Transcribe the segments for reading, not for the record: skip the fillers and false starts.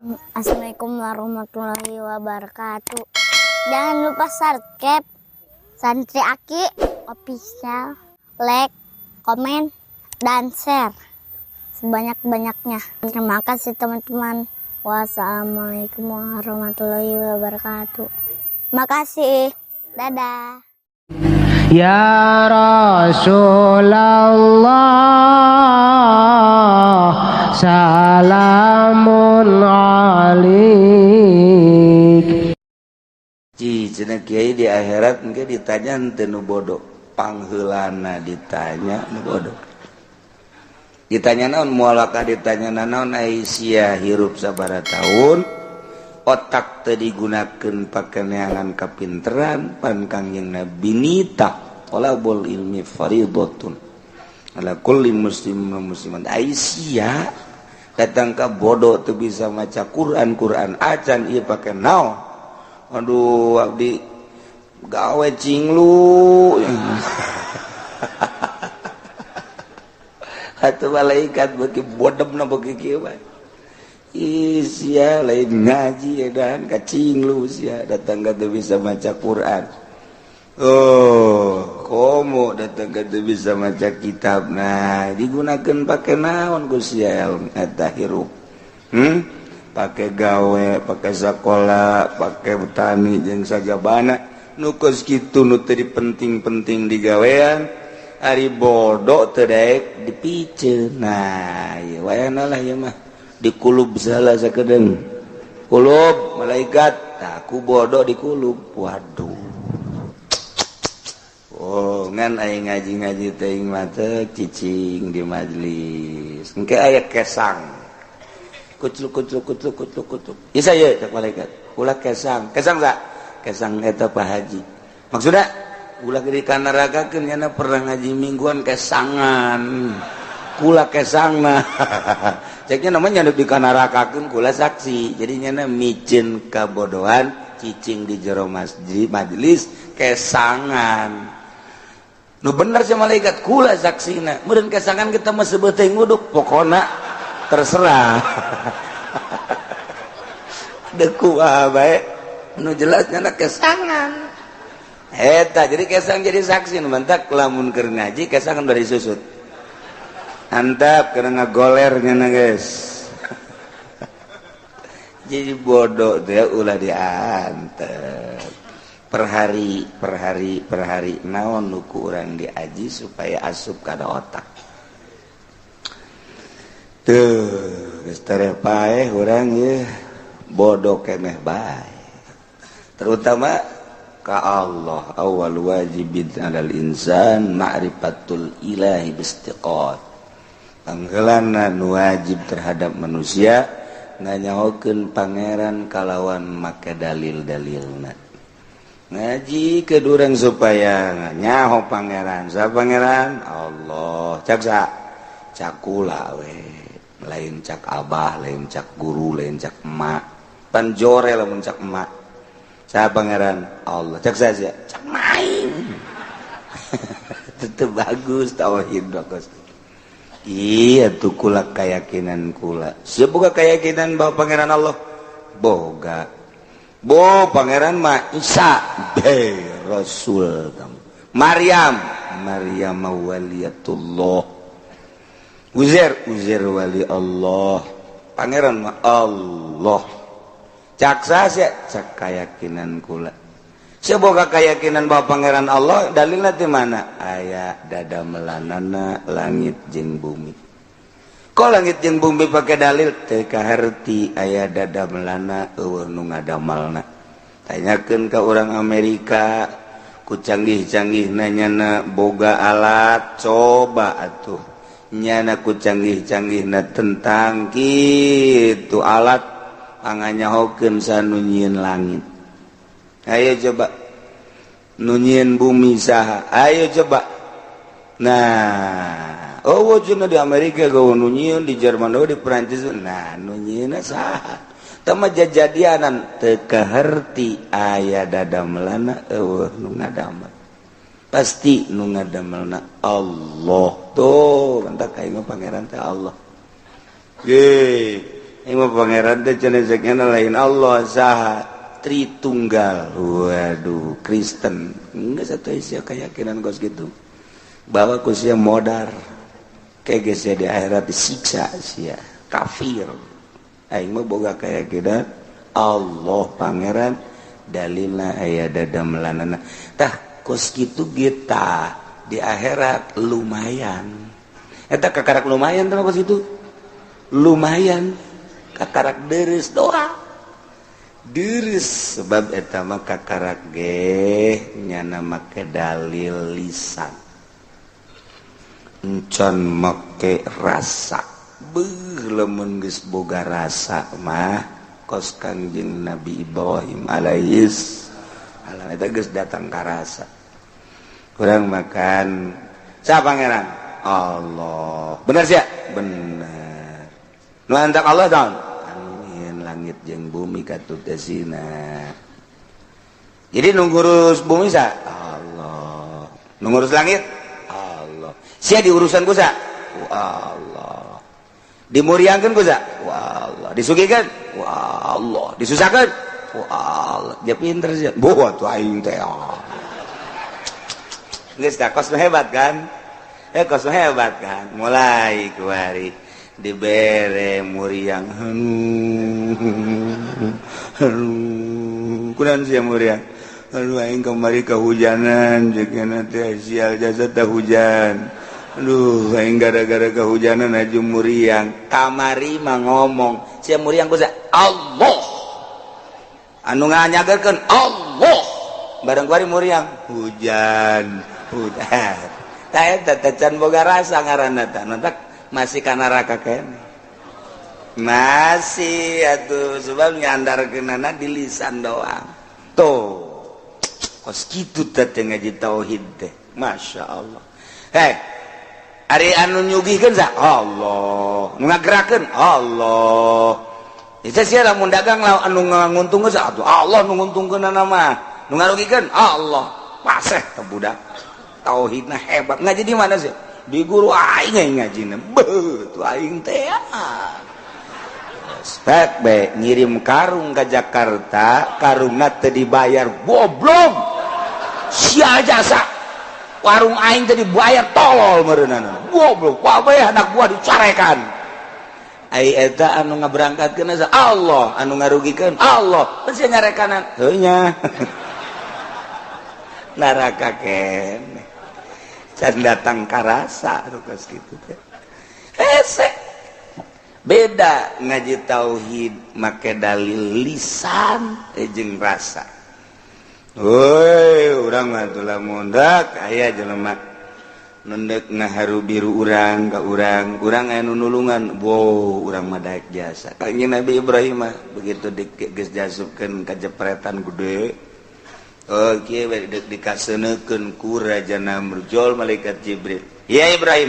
Assalamualaikum warahmatullahi wabarakatuh. Jangan lupa subscribe Santri Aki Official, like, komen, dan share sebanyak-banyaknya. Terima kasih, teman-teman. Wassalamualaikum warahmatullahi wabarakatuh. Makasih. Dadah. Ya Rasulullah, salamun alaik. Ci, cenah kiai, di akhirat engke ditanya henteu nu bodoh, pangheulana ditanya nu bodoh. Ditanya naon? Moalakah ditanya naon? Ai sia hirup sabaraha tahun, otak teu digunakeun pake neangan kapinteran? Pan Kangjeng Nabi nitah, talabul ilmi faridatun ala kulli muslim wa muslimat. Ai sia datang ka bodoh, teu bisa maca Quran, Quran acan, ieu pake naon? Aduh, abdi gawe cinglu. Atuh malaikat beuki bodemna beuki kieu bae. Ih, sia lain ngaji edan kacinglu, sia datang ka teu bisa maca Quran. Oh, komo datang ka teu bisa maca kitab. Nah, digunakeun pake naon ku sia eta hirup? Pake gawe, pake sakola, pake petani jeung sajabana. Nu kos kitu nu teu penting-penting digawean. Ari bodoh teu daek dipiceun. Nah, ieu wayahna lah ieu mah. Dikulub salah sakedeung. Kulub malaikat, tah ku bodoh dikulub. Waduh. Oh, ngan aing ngaji-ngaji teuing mah teu cicing di majelis. Engke aya kesang. Kucluk kucluk kucluk kucluk kucluk. Isa ye cek malaikat. Ulah kesang. Kesang sa? Kesang eta Pak Haji. Maksudna ulah di kanarakakeun, nyana pernah ngaji mingguan kesangan. Kula kesangna. Ceknya namanya di kanarakakeun kula saksi. Jadi nyana miceun kabodohan cicing di jero masjid majelis kesangan. Nu bener si malaikat, kula saksina. Meureun kesangan kita mah sebeuteung nguduk, pokona terserah. Deku bae nu jelas nyana kesangan. Eta jadi kesang jadi saksi. Nu mantak lamun keur ngaji kesangan dari susut. Antap karena ngagoler nyana, guys. Jadi bodoh teh ulah diantep. Per hari, per hari, per hari naon nu ku urang diaji supaya asup kana otak. Tuh, geus tereh paeh urang ye bodoh keneh bae. Terutama ka Allah, awal wajibin alal insan ma'rifatul ilahi bistiqat. Pangheulana nu wajib terhadap manusia nganyahokeun pangeran kalawan make dalil-dalilna. Ngaji ke durang supaya nyaho pangeran. Sa pangeran? Allah. Cak sa? Cak kula we. Lain cak abah, lain cak guru, lain cak emak. Pan jore lamun cak emak. Sa pangeran? Allah. Cak saja? Cak main. Tetep bagus tauhid, bagus. Iya tuh kula keyakinan kula. Semoga keyakinan bahwa pangeran Allah boga. Bo pangeran mah Isa be Rasul. Maryam, Maryam waliyatullah. Uzair, Uzair wali Allah. Pangeran mah Allah. Cak saja cak keyakinan kula. Semoga keyakinan bahwa pangeran Allah, dalilna di mana? Aya dada melanana langit jeung bumi. Kok langit jeung bumi pakai dalil? Teu kaharti aya dada melana, euweuh nu ngadamalna. Tanyakeun ka orang Amerika, ku canggih-canggih nanyana boga alat, coba atuh nyana ku canggih-canggihna tentang kitu alat panganyahokeun sanu nyieun langit. Ayo coba, nu nyieun bumi saha? Ayo coba. Nah, oh, cenah di Amerika gawe nu nyieun, di Jerman, oh, di Perancis. Nah, nu nyieunna saha? Teu mah jajadianan teu kaharti aya dadamelana, euweuh nu ngadamel. Pasti nu ngadamelna Allah. Tuh, mantak aing mah pangeran teh Allah. Ye. Ieu mah pangeran teh cenah lain Allah saha Tritunggal. Waduh, Kristen. Enggak satu sia keyakinan kos gitu. Bahwa ku sia modar. Kayak geus di akhirat disiksa sia, kafir. Aing mah boga keyakinan Allah pangeran dalilna aya dadamelanana. Tah kos kitu ge tah di akhirat lumayan. Eta kakarak lumayan teh kos kitu. Lumayan kakarak deres doa. Deres sebab eta mah kakarak ge nyana make dalil lisan. Encan make rasa. Beuh lamun geus boga rasa mah kos Kangjeng Nabi Ibrahim alaihis salam eta geus datang ka rasa. Urang makan sa pangeran Allah. Bener sia? Bener. Nu antak Allah daun? Amin langit jeung bumi katut desina. Jadi nu ngurus bumi sa? Allah. Nu ngurus langit? Allah. Sia diurusan ku sa? Ku Allah. Dimuriangkeun ku sa? Ku Allah. Disugihkeun? Ku Allah. Disusahkeun? Ku Allah. Dia pinter sia. Boh atuh aing teh. Geus tah kos hebat kan? Kos hebat kan? Mulai kuari dibere muriang kunaon sia muriang aduh aing kamari kehujanan jeung teh sial jasa teh hujan aduh aing gara-gara kehujanan aju muriang kamari mah ngomong sia muriang ku Allah anu nganyageurkeun Allah bareng kuari muriang hujan hujan tah eta teh can boga rasa ngaranna tah masih ka neraka kene masih atuh sebab nyandarkeunana di lisan doang tuh kos kitu teh ngaji tauhid teh Masya Allah. Hei ari anu nyugihkeun sa Allah nu ngagerakeun Allah itu sia lamun dagang anu nguntungkeun sa atuh Allah nu nguntungkeunana mah nu ngarugikeun Allah paseh teh budak tauhidna hebat ngaji di mana sih di guru aing ngajina beuh tuh aing teh spek be ngirim karung ke Jakarta karungna teu dibayar goblok sia jasa warung aing teu dibayar tolol meureunana goblok kabeh anak gua dicarekan ai eta anu ngaberangkatkeun Allah anu ngarugikeun Allah teu sia nyarekanan heuh nya neraka keneh can datang karasa kos kitu teh hese beda ngaji tauhid make dalil lisan jeung rasa. Woi urang mah tuh lamun dak aya jelema nendek ngaharu biru urang ka urang urang aya nu nulungan wow urang mah daek jasa Kangjeng Nabi Ibrahim mah begitu geus diasupkeun ka jepretan gede. Oke, dikaseunekeun ku Raja Namrud malaikat Jibril. Ya Ibrahim.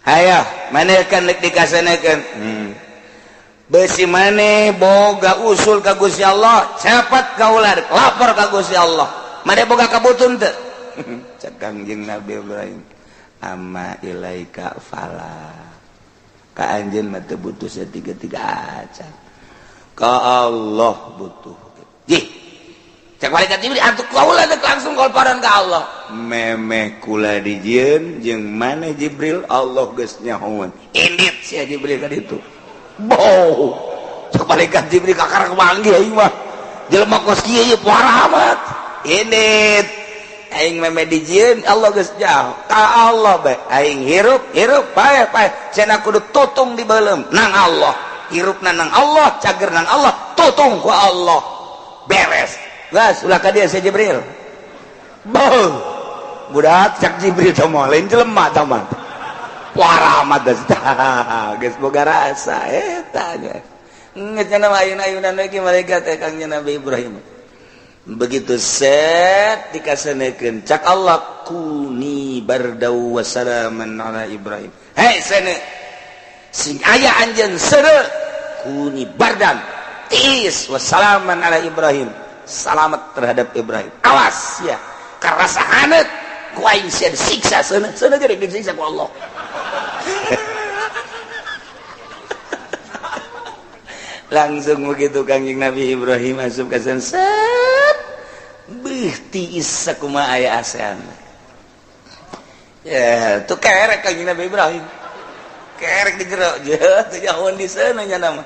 Hayo, maneh kan rek dikaseunekeun. Besi maneh boga usul ka Gusti Allah, cepat kaulah lapor ka Gusti Allah. Maneh boga kabutun teu? Cek Kangjeng Nabi Ibrahim. Amma ilaika fala. Ka anjeun mah teu butuh satiga-tiga acan. Ka Allah butuh. Jih. Cek malaikat Jibril atuh kaula dek langsung kolparan ka Allah. Memeh kula dijieun jeung maneh Jibril Allah geus nyahoan. Indit sia Jibril ka ditu. Boh. Cek malaikat Jibril kakara manggih aing mah. Jelema kos kieu ieu parah amat. Indit. Aing memeh dijieun Allah geus nyaho. Ka Allah bae aing hirup hirup paeh paeh cenah kudu tutung di beuleum nang Allah. Hirupna nang Allah, cager nang Allah, tutung ku Allah. Beres. Gas ulah ka dia si Jibril. Beuh. Budak cak Jibril teh mah lain jelema tah mah. Parah amat dah. Geus boga rasa eta nya. Geus cenah mah ayeuna-ayeuna ge malaikat teh Kangjeng Nabi Ibrahim. Begitu set dikasenekeun cak Allah kuni bardau wa salaman ala Ibrahim. Hei seuneu. Sing aya anjeun seuneu kuni bardan tiis wa salaman ala Ibrahim. Selamat terhadap Ibrahim. Awas ya, karasa hanet ku aing sia disiksa seuneu seuneu ge disiksa ku Allah. Langsung begitu Kangjeng Nabi Ibrahim asup ka set beuh tiis sakumaha aya ASEAN. Ya, tuh kerek Kangjeng Nabi Ibrahim. Kerek di jero, teu jauhan di sana nya nama.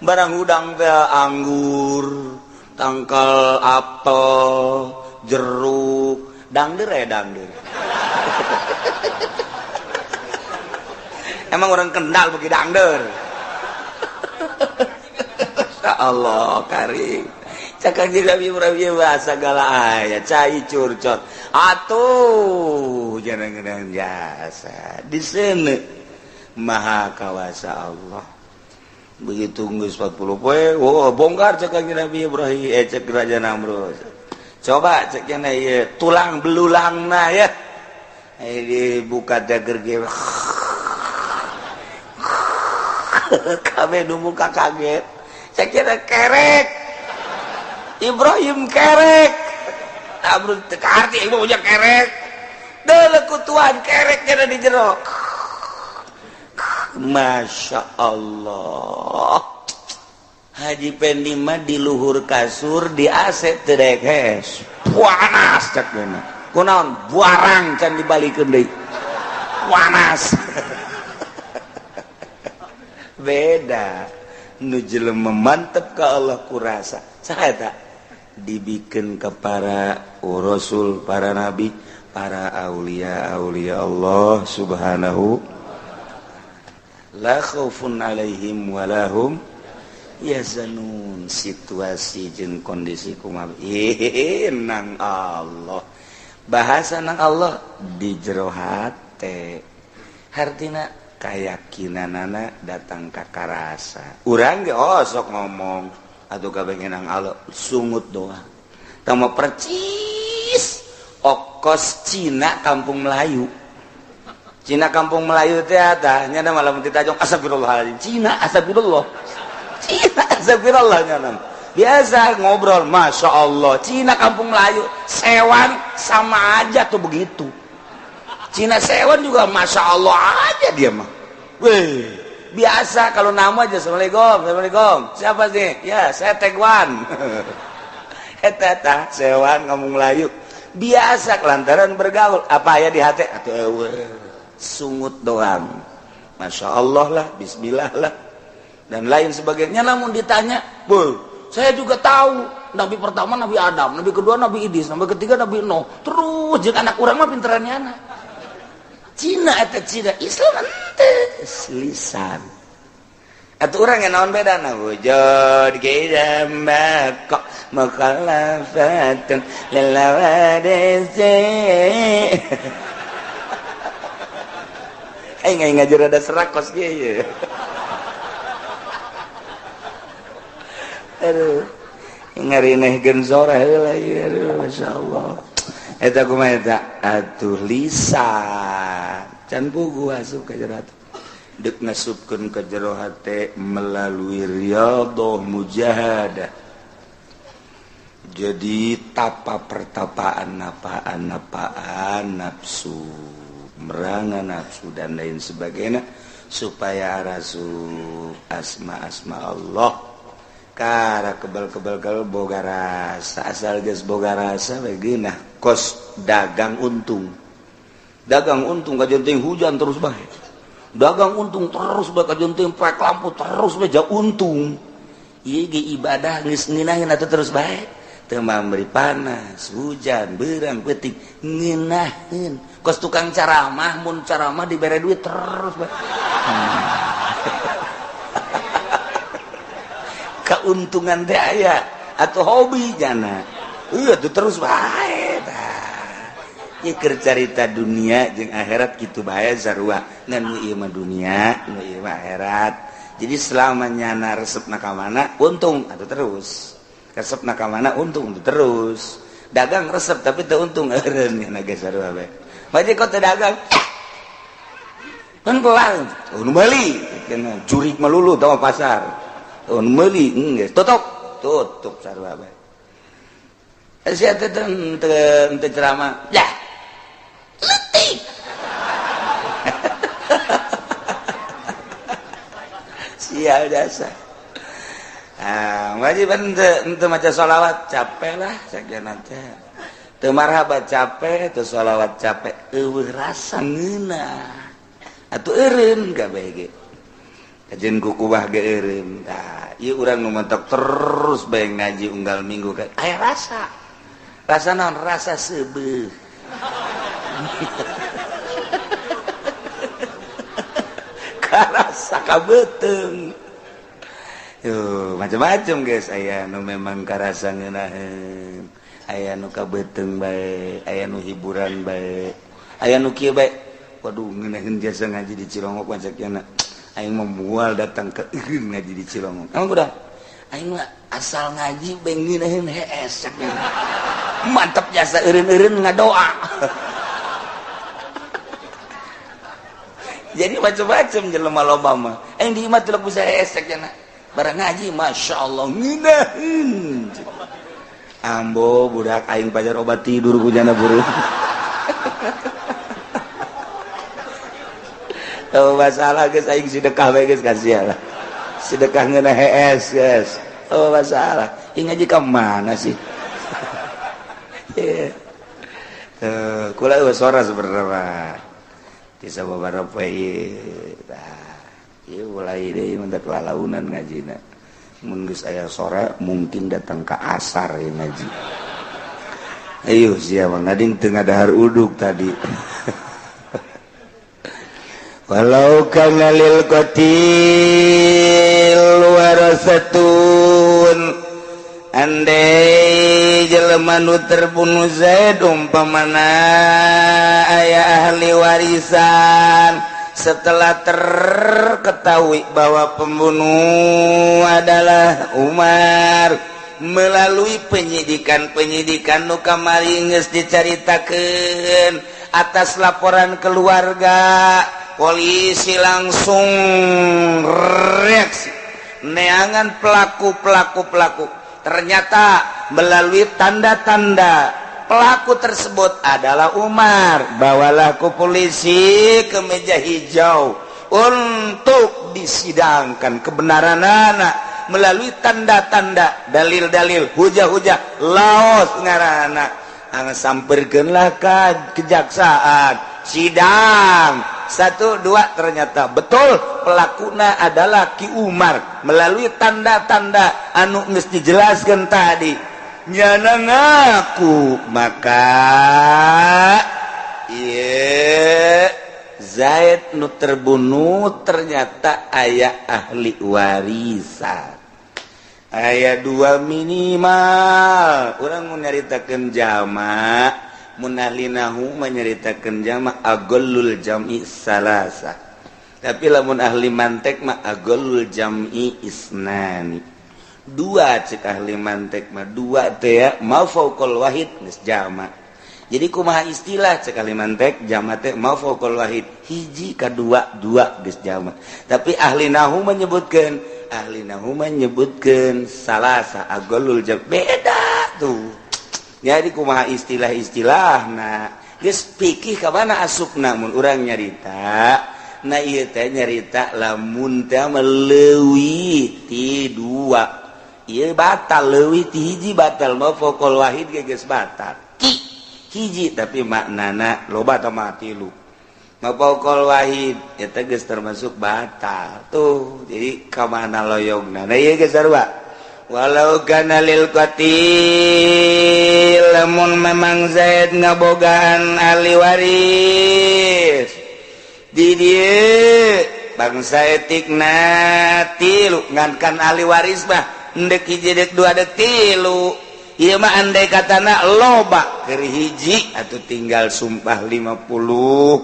Barang hudang teh anggur, tangkal apel, jeruk, dangder ya dangder. Emang orang Kendal bagi dangder. Ya Allah karim. Cak Kangjeng Nabi Ibrahim bahasa segala aya cai curcot. Atuh jangan jasa di sini maha kawasa Allah. Begitu geus 40 poe, oh bongkar cek Kangjeng Nabi Ibrahim, cek Raja Namrud. Coba cek cenah ieu tulang belulangna ya. Dibuka dager ge. Kabeh nu muka kaget. Cek cenah kerek. Ibrahim kerek. Namrud teu kaarti ieu mah kerek. Deuleu ku Tuhan kerek cenah di jero. Masya Allah. Haji Pendi mah di luhur kasur di AC teu daek hes. Panas cak geuna. Kunaon? Buarang can dibalikeun deui. Panas. Beda. Nu jelema mantep ka Allah kurasa. Saha eta? Dibikeun ka para rasul, para nabi, para aulia aulia Allah subhanahu. La khaufun alaihim walahum yazanun. Situasi jeung kondisi kumaha nang Allah, bahasa nang Allah di jero hate, hartina kayakinanana datang ka karasa. Urang ge oh sok ngomong atuh kabeh nang Allah sungut doang tama percis okos Cina Kampung Melayu. Cina Kampung Melayu teh tah nya malam ditajong astagfirullahaladzim. Cina astagfirullah. Cina astagfirullah nya. Biasa ngobrol Masya Allah. Cina Kampung Melayu sewan sama aja tuh begitu. Cina sewan juga Masya Allah aja dia mah. Weh, biasa kalau nama aja Assalamualaikum, Assalamualaikum. Siapa sih? Ya, saya Tegwan. Eta tah sewan Kampung Melayu. Biasa lantaran bergaul apa ya di hati atuh eueuh. Sungut doang, Masya Allah lah, Bismillah lah, dan lain sebagainya. Namun ditanya, bu, saya juga tahu Nabi pertama Nabi Adam, Nabi kedua Nabi Idris, Nabi ketiga Nabi Nuh. Terus jeung anak urang mah pinterannya anak Cina eta Cina Islam ente lisan. Atuh urang naon bedana wujud qidam kok mukhalafatun lil hawadisi. Aing ngajar ada serakos ge ye. Aduh, ngarinehkeun sora heula ieu aduh masyaallah. Eta kumaha eta? Atuh lisan. Can puguh asup ka jero hate. Deuk ngasupkeun ka jero hate melalui riyadhah mujahadah. Jadi tapa pertapaan napaan-napaan nafsu, merangan nafsu dan lain sebagainya supaya rasul asma-asma Allah kara kebal-kebal boga rasa asal geus boga rasa we geunah kos dagang untung kajenting hujan terus bae dagang untung terus bae kajenting poek lampu terus bae ja untung ieu ge ibadah geus ngeunaheun atuh terus bae teu mambri panas hujan beurang peuting ngeunaheun kos tukang ceramah mun ceramah dibere duit terus bae. Keuntungan teh aya atau hobi jana iya tuh terus bae tah ieu keur carita dunia jeung akhirat kitu bae sarua ngan nu ieu mah dunia nu ieu mah akhirat. Jadi selama nyana resepna ka mana untung atuh terus resepna ka mana untung atuh terus dagang resep tapi teu untung eureun nya ge sarua bae. Baje kok teu dagang kan kelar nu meuli jurik melulu tau pasar nu meuli geus tutup tutup sarua bae. Sia teh teu ceramah ya leutik. Sial jasa. Ah, wajib ente maca sholawat capek lah sakieu teh. Teu marhaba capek, teu sholawat capek, eueuh rasa ngeunah. Atuh eureun kabeh ge. Kajen kukuwah ge eureun. Tah, ieu urang nu mentok terus bae ngaji unggal minggu aya rasa. Rasa naon? Rasa seubeuh. Karasa kabeuteung. Yo, macam-macam guys, aya nu memang karasa ngeunaheun, aya nu kabeuteung bae, aya nu hiburan bae, aya nu kieu bae. Waduh, ngeunaheun jasa ngaji di Cilongok wajakna. Aing mah moal datang ke eureun ngaji di Cilongok. Emang udah aing mah asal ngaji bae ngeunaheun hees cak. Mantap jasa eureun-eureun ngadoa. Jadi macam-macam jelema loba mah. Aing di imah teu bisa hees cak. Barang ngaji Masya Allah ngeunaheun. Ambo budak aing pajar obat tidur ku jana buru. Oh masalah geus aing sedekah bae geus kasihan lah. Sedekah ngeunah hees geus. Oh masalah. Ieu ngaji ka mana sih? Kula eueuh sora sebenarnya mah. Ti sababaraha poe ieu. Tah, ieu mulai deui mun teh lalaunan ngajina. Mun geus aya sora mungkin datang ka asar ieu ngaji. Ayo sia mah ngading teu ngadahar uduk tadi. Walau kana lil qatil warasatun, andai jelema nu terbunuh Zaid umpamana aya ahli warisan, setelah terketahui bahwa pembunuh adalah Umar melalui penyidikan-penyidikan nu kamari geus dicaritakeun atas laporan keluarga, polisi langsung reaksi neangan pelaku-pelaku. Ternyata melalui tanda-tanda pelaku tersebut adalah Umar. Bawalah ke polisi ke meja hijau untuk disidangkan kebenaran anak melalui tanda-tanda, dalil-dalil, hujah-hujah laos ngarana. Samperkeunlah ka kejaksaan, sidang 1 2 ternyata betul pelakuna adalah Ki Umar melalui tanda-tanda anu geus dijelaskeun tadi. Nyana ngaku, maka ieu Zaid nu terbunuh ternyata aya ahli warisan. Aya 2 minimal. Urang mun nyaritakeun jamak, mun ahli nahu menyaritakeun jamak agallul jam'i salasa. Tapi lamun ahli mantek mah agallul jam'i isnani. 2 cek ahli mantek mah 2 teh ma fauqal wahid geus jamak. Jadi kumaha istilah cek ahli mantek jamak teh ma fauqal wahid hiji ka 2, 2 geus jamak. Tapi ahli nahu menyebutkeun salasa agallul jam beda tuh. Jadi kumaha istilah-istilahna geus pikih ka mana asupna mun urang nyarita. Nah ieu teh nyarita lamun teh leuwih ti 2 ieu batal, leuwih ti hiji batal, ma faqal wahid ge geus batal. Ki hiji tapi maknana loba tah mah tilu. Ma faqal wahid eta geus termasuk batal tuh. Jadi ka mana loyongna? Nah ieu geus sarua. Walau kana lil qatil, lamun memang Zaid ngabogaan ahli waris di dieu bangsa etikna tilu, ngan kan ahli waris mah endek hiji dek 2 dek 3. Ieu mah andai katana loba keur hiji atuh tinggal sumpah 50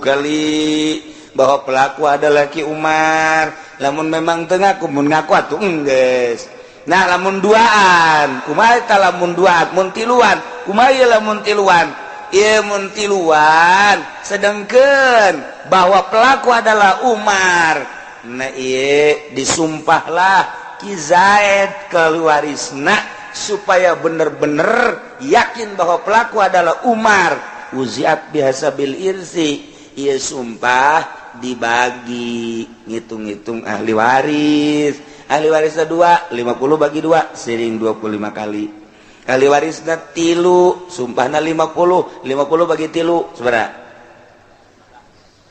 kali bahwa pelaku adalah Ki Umar. Lamun memang teu ngaku, mun ngaku atuh enggeus. Nah lamun duaan kumaha eta, lamun duaan mun tiluan kumaha ieu, lamun tiluan ieu mun tiluan sedengkeun bahwa pelaku adalah Umar. Nah ieu disumpahlah Ki Zaid keluarisna supaya bener-bener yakin bahwa pelaku adalah Umar. Uziat biasa bil irsi, ieu sumpah dibagi ngitung-ngitung ahli waris. Ahli warisna 2, 50 bagi 2 sering 25 kali. Ahli warisna 3, sumpahna 50, 50 bagi 3 sabaraha?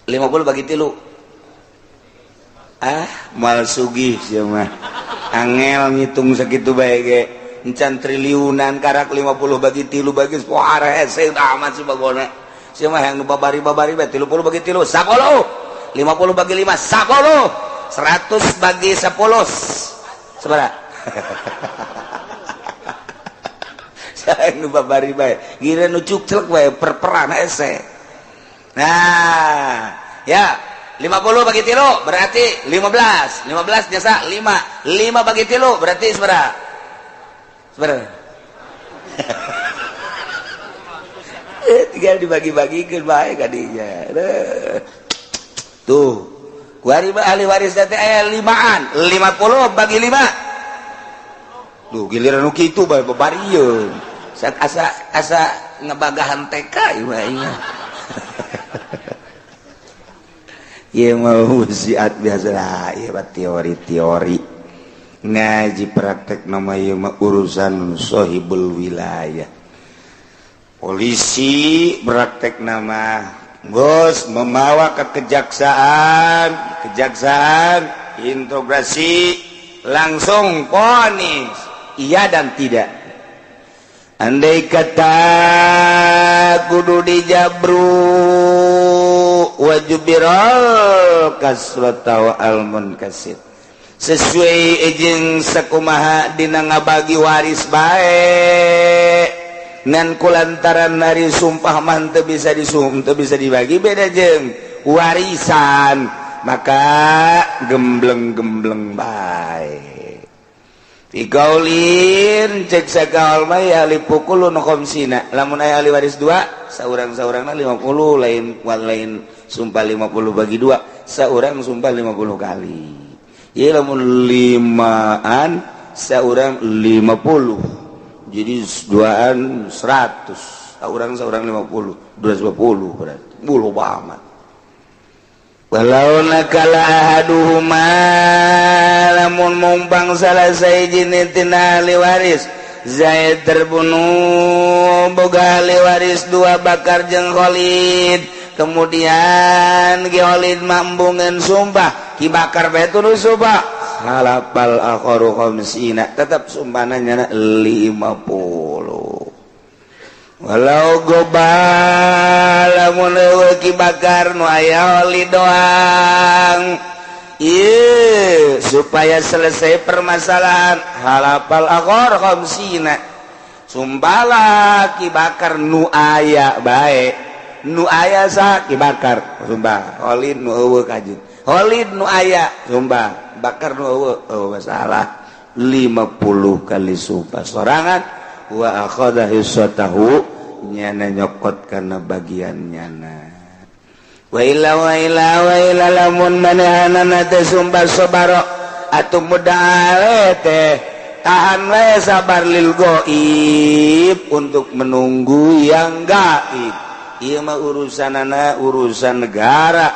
50 bagi 3. Ah, mal sugih sia mah. Angel ngitung sakitu bae ge. Encan triliunan karak 50 bagi 3 bagi 10 hese amat si bagona. Sia mah yang babari-babari bae 30 bagi 3 10. 50 bagi 5 10. 100 bagi 10 sabaraha? Saya nu babari bae gira nu cukclek bae perperan hese. Nah, ya 50 bagi 3 berarti 15. 15 jasa 5. 5 bagi 3 berarti sabaraha? Sabaraha? Tinggal dibagi-bagikeun bae ka dinya. Tuh. Kuari ahli waris teh aya 5-an. 50 bagi 5. Duh giliran nu kitu bae babarieun. Asa asa ngebagahan TK ieu mah ieu. Ieu mah wasiat biasa lah, ieu mah teori-teori. Ngaji praktek nama ieu mah urusan sohibul wilayah. Polisi praktek nama bos membawa ke kejaksaan, kejaksaan integrasi langsung vonis iya dan tidak. Andai kata kudu dijabru wajubiral kasrata wa al munkasir sesuai jeung sakumaha dina ngabagi waris bae ngan kulantaran nari sumpah mah teu bisa disum teu bisa dibagi beda jeung warisan maka gembleng-gembleng bae. Tigaulin cek sakaul mah ya ahli pukulun khamsina lamun aya ahli waris 2 saurang-saurangna 50 lain lain sumpah 50 bagi 2 saurang sumpah 50 kali. Ieu lamun 5-an saurang 50 jadi 2-an 100 saurang-saurang 50 250 berarti bulu amat. Walau nakala ahaduhuma lamun mumpang salah sahiji tina ahli waris Zaid terbunuh boga ahli waris 2 Bakar jeung Khalid kemudian Ki Khalid mambungan sumpah Ki Bakar bae tuluy sumpah halapal akharu khamsina tetap sumpahna nyana 50. Walau goba lamun eueuh Ki Bakar nu aya Khalid doang ieu supaya selesai permasalahan halapal akhar khamsina sumpahlah Ki Bakar nu aya bae nu aya sa Ki Bakar sumpah Khalid nu eueuh kajin Khalid nu aya sumpah Bakar nu eueuh eueuh masalah 50 kali sumpah sorangan wa akhadha hissatahu nyana nyokot kana bagian nyana wa illa wa illa wa illa lamun manehanana teh sumpah sabaro atuh mudale teh tahan we sabar lil gaib untuk menunggu yang gaib. Ieu mah urusanana urusan negara.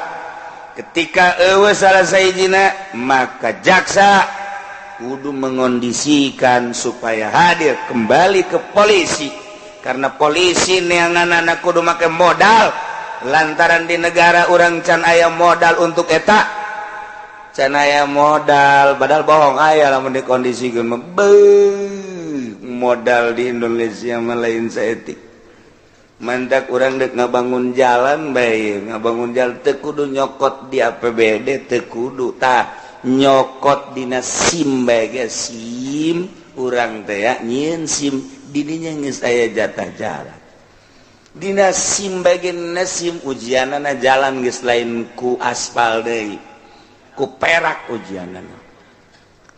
Ketika eueuh salah sahijina maka jaksa kudu mengondisikan supaya hadir kembali ke polisi karena polisi neangan anak kudu make modal lantaran di negara orang can aya modal untuk eta can aya modal padahal bohong aya lamun dikondisikeun mah modal di Indonesia mah lain saeutik mantak urang dek ngabangun jalan bae ngabangun jalan teu kudu nyokot di APBD teu kudu tah nyokot dina SIM bae ge SIM urang teh ya nyieun SIM didinya geus aya jatah jalan dina SIM bae ge SIM ujianana jalan geus lain ku aspal deui ku perak ujianana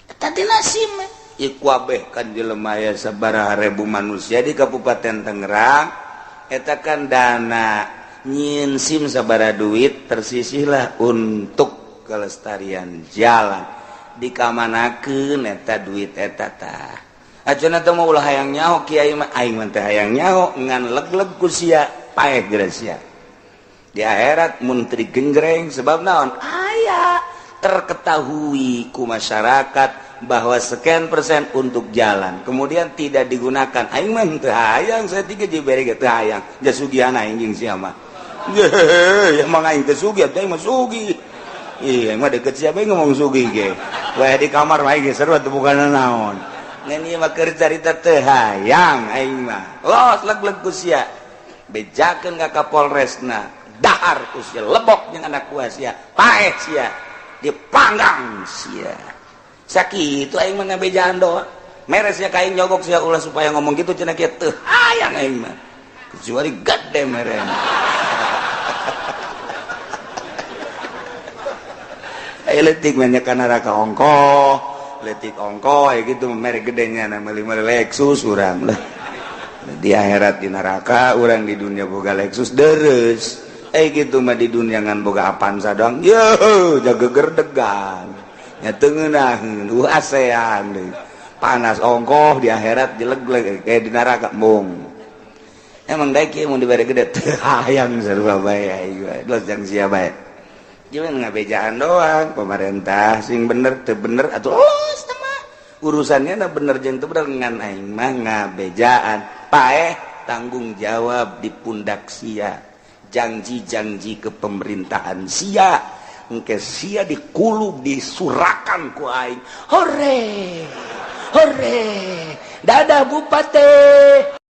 eta dina SIM ieu kabeh kan jelema aya sabaraha ribu manusia di Kabupaten Tangerang eta kan dana nyieun SIM sabaraha duit tersisihlah untuk kelestarian jalan dikamanakeun eta duit eta tah acuna teh mah ulah hayang nyaho kiai mah aing mah teh hayang nyaho ngan leg-leg ku sia paeh geura sia di akhirat mun teu digenjreng sebab naon aya terketahui ku masyarakat Bahwa sekian persen untuk jalan kemudian tidak digunakan, aing mah teu hayang. Saya tiga dibere ge teu hayang, jasugihan aing jeung sia mah. Emang aing teu sugih, aing mah sugih. Iya, mah deket siapa yang ngomong sugih ge. Wah, di kamar mah ge seru atuh, bukan naon. Ngan ieu mah keur carita, teu hayang aing mah. Los leg-leg ku sia. Bejakeun ka Kapolresna, dahar ku sia, lebok jeung anak buah sia, paeh sia, dipanggang sia. Sakitu aing mah ngabejaan doang. Meres sia ka aing, nyogok sia, ulah supaya ngomong gitu cenah kieu, teu hayang aing mah. Kecuali gede meren. Letik banyak neraka ongkoh, letik ongkoh ya gitu, merek gedenya na meuli Lexus urang lah di akhirat, di neraka. Urang di dunia boga Lexus deres, gitu mah di dunia ngan boga Avanza doang. Yo jaga gerdegan nya, teu ngeunaheun ASEAN panas ongkoh di akhirat jelek kayak di neraka. Mung emang daek mun dibere gede, teu hayang, sarua bae aing los jang sia bae. Jangan ngabejaan doang, pemerintah sing bener teu bener atau oh mah urusannya na bener jeung teu bener, ngan aing mah ngabejaan. Paeh, tanggung jawab di pundak sia, janji-janji kepemerintahan sia, engke sia dikulub, disurakan ku aing. Hore hore, dadah bupati.